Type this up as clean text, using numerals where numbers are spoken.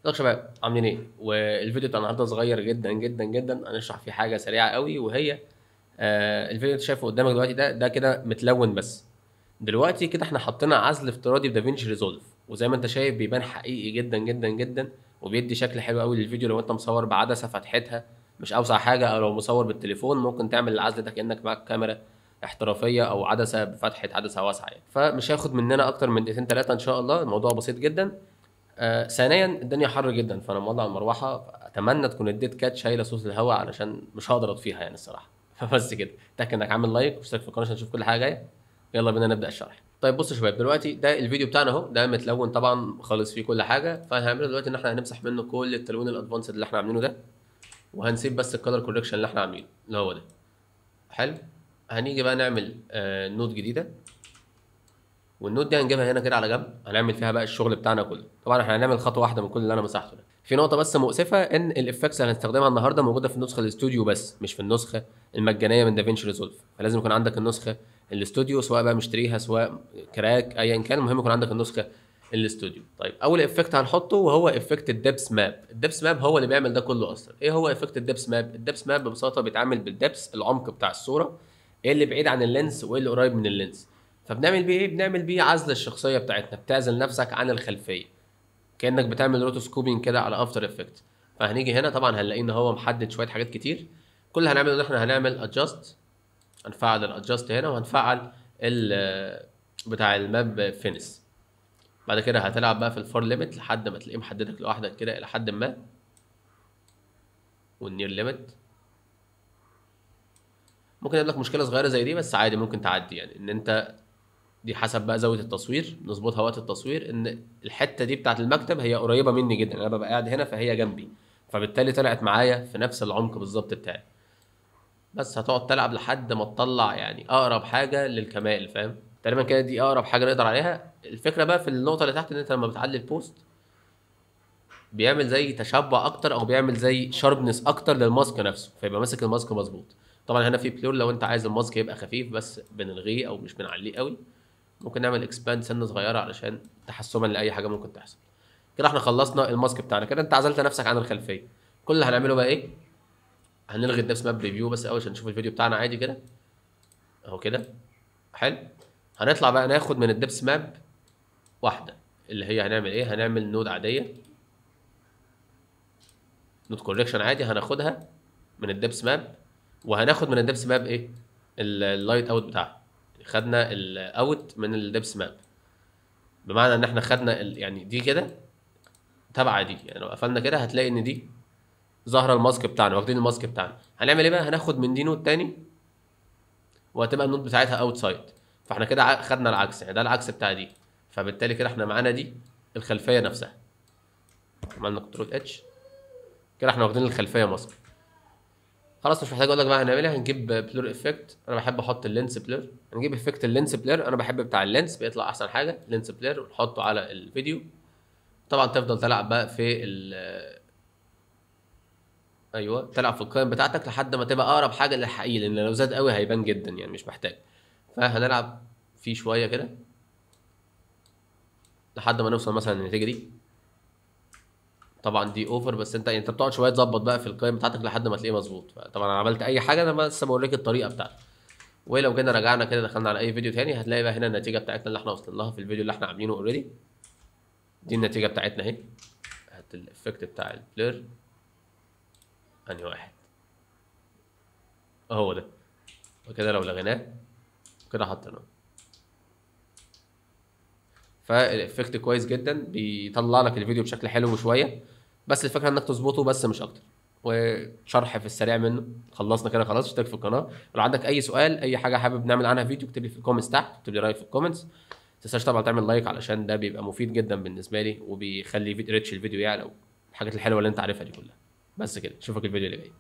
ازيكم يا شباب، عاملين ايه؟ والفيديو بتاع النهارده صغير جدا جدا جدا، هنشرح فيه حاجة سريعة قوي، وهي الفيديو اللي انت شايفه قدامك دلوقتي ده كده متلون بس. دلوقتي كده احنا حطينا عزل افتراضي ب DaVinci Resolve، وزي ما انت شايف بيبان حقيقي جدا جدا جدا، وبيدي شكل حلو قوي للفيديو. لو انت مصور بعدسه فتحتها مش اوسع حاجة، او لو مصور بالتليفون ممكن تعمل العزل ده كانك معاك كاميرا احترافية او عدسة بفتحه عدسة واسعة يعني. فمش هياخد مننا اكتر من دقيقتين ثلاثة ان شاء الله، الموضوع بسيط جدا. ثانيا الدنيا حر جدا، فانا مولع المروحة، اتمنى تكون ال dead cat شايله صوت الهواء علشان مش هقدر اطفيها يعني الصراحة. فبس كده، اتاكد انك عامل like واشترك في القناة عشان تشوف كل حاجة جاية. يلا بينا نبدا الشرح. طيب بصوا يا شباب، دلوقتي ده الفيديو بتاعنا اهو، ده متلون طبعا خالص فيه كل حاجة. فهنعمله دلوقتي ان احنا هنمسح منه كل التلوين ال advanced اللي احنا عاملينه ده، وهنسيب بس ال color correction اللي احنا عاملينه اللي هو ده. حلو. هنيجي بقى نعمل node جديدة، وال node دي هنجيبها هنا كده على جنب، هنعمل فيها بقى الشغل بتاعنا كله. طبعا احنا هنعمل خطوة واحدة من كل اللي انا مسحته ده. في نقطة بس مؤسفة، ان ال effects اللي هنستخدمها النهارده موجودة في النسخة الاستوديو بس، مش في النسخة المجانية من DaVinci Resolve، فلازم يكون عندك النسخة الاستوديو، سواء بقى مشتريها سواء crack ايا كان، المهم يكون عندك النسخة الاستوديو. طيب اول effect هنحطه وهو effect ال depth map. ال depth map هو اللي بيعمل ده كله اصلا. ايه هو effect ال depth map؟ ال depth map ببساطة بيتعامل بال depth، العمق بتاع الصورة، ايه اللي بعيد عن ال lens وايه اللي قريب من ال lens. فبنعمل بيه ايه؟ بنعمل بيه عزل الشخصية بتاعتنا، بتعزل نفسك عن الخلفية كانك بتعمل rotoscoping كده على After Effects. فهنيجي هنا طبعا هنلاقي ان هو محدد شوية حاجات كتير. كل اللي هنعمله ان احنا هنعمل adjust، هنفعل ال adjust هنا، وهنفعل بتاع ال map finesse. بعد كده هتلعب بقى في ال far limit لحد ما تلاقيه محددك لوحدك كده الى حد ما، وال near limit. ممكن يقابلك مشكلة صغيرة زي دي بس عادي ممكن تعدي، يعني ان انت دي حسب بقى زاوية التصوير نظبطها وقت التصوير، ان الحتة دي بتاعت المكتب هي قريبه مني جدا، انا ببقى قاعد هنا فهي جنبي، فبالتالي طلعت معايا في نفس العمق بالظبط بتاعي. بس هتقعد تلعب لحد ما تطلع يعني اقرب حاجة للكمال، فاهم؟ تقريبا كده دي اقرب حاجة نقدر عليها. الفكرة بقى في النقطة اللي تحت، ان انت لما بتعلي ال post بيعمل زي تشبع اكتر، او بيعمل زي sharpness اكتر لل mask نفسه، فيبقى ماسك ال mask مظبوط. طبعا هنا في blur لو انت عايز ال mask يبقى خفيف بس بنلغيه او مش بنعليه قوي. ممكن نعمل expand سنة صغيرة علشان تحسبا لاي حاجة ممكن تحصل. كده احنا خلصنا ال mask بتاعنا، كده انت عزلت نفسك عن الخلفية. كل اللي هنعمله بقى ايه؟ هنلغي ال depth map preview بس اول عشان نشوف الفيديو بتاعنا عادي كده اهو كده. حلو. هنطلع بقى ناخد من ال depth map واحدة، اللي هي هنعمل ايه؟ هنعمل node عادية، node correction عادي، هناخدها من ال depth map، وهناخد من ال depth map ايه؟ ال light out بتاعها. خدنا ال out من ال depth map، بمعنى ان احنا خدنا يعني دي كده تبع دي، يعني لو قفلنا كده هتلاقي ان دي ظاهره ال mask بتاعنا، واخدين ال mask بتاعنا. هنعمل ايه بقى؟ هناخد من دي node تاني، وهتبقى ال node بتاعتها outside، فاحنا كده خدنا العكس، يعني ده العكس بتاع دي، فبالتالي كده احنا معانا دي الخلفية نفسها. عملنا control H كده، احنا واخدين الخلفية mask. خلاص مش محتاج اقول لك بقى هنعمل ايه. هنجيب blur effect، انا بحب احط ال lens blur، هنجيب effect ال lens blur، انا بحب بتاع ال lens بيطلع احسن حاجة، lens blur، ونحطه على الفيديو. طبعا تفضل تلعب بقى في ال ايوه تلعب في القيم بتاعتك لحد ما تبقى اقرب حاجة للحقيقي، لان لو زاد قوي هيبان جدا يعني مش محتاج. فهنلعب فيه شوية كده لحد ما نوصل مثلا للنتيجة دي. طبعا دي over، بس انت بتقعد شوية تظبط بقى في القيم بتاعتك لحد ما تلاقيه مظبوط. طبعا انا عملت اي حاجة، انا بس بوريك الطريقة بتاعتي. ولو جينا رجعنا كده دخلنا على اي فيديو تاني هتلاقي بقى هنا النتيجة بتاعتنا اللي احنا وصلنا لها في الفيديو اللي احنا عاملينه already. دي النتيجة بتاعتنا اهي. هات ال effect بتاع ال blur، انهي واحد؟ اهو ده. وكده لو لغيناه كده حطيناه، فال effect كويس جدا، بيطلع لك الفيديو بشكل حلو شوية، بس الفكرة انك تظبطه بس مش اكتر. وشرح في السريع منه. خلصنا كده خلاص. اشترك في القناة، لو عندك اي سؤال اي حاجة حابب نعمل عنها فيديو اكتب لي في ال comments تحت، اكتب لي رايك في ال comments. ما تنساش طبعا تعمل like علشان ده بيبقى مفيد جدا بالنسبة لي، وبيخلي reach الفيديو يعلى، والحاجات الحلوة اللي انت عارفها دي كلها. بس كده، اشوفك الفيديو اللي جاي.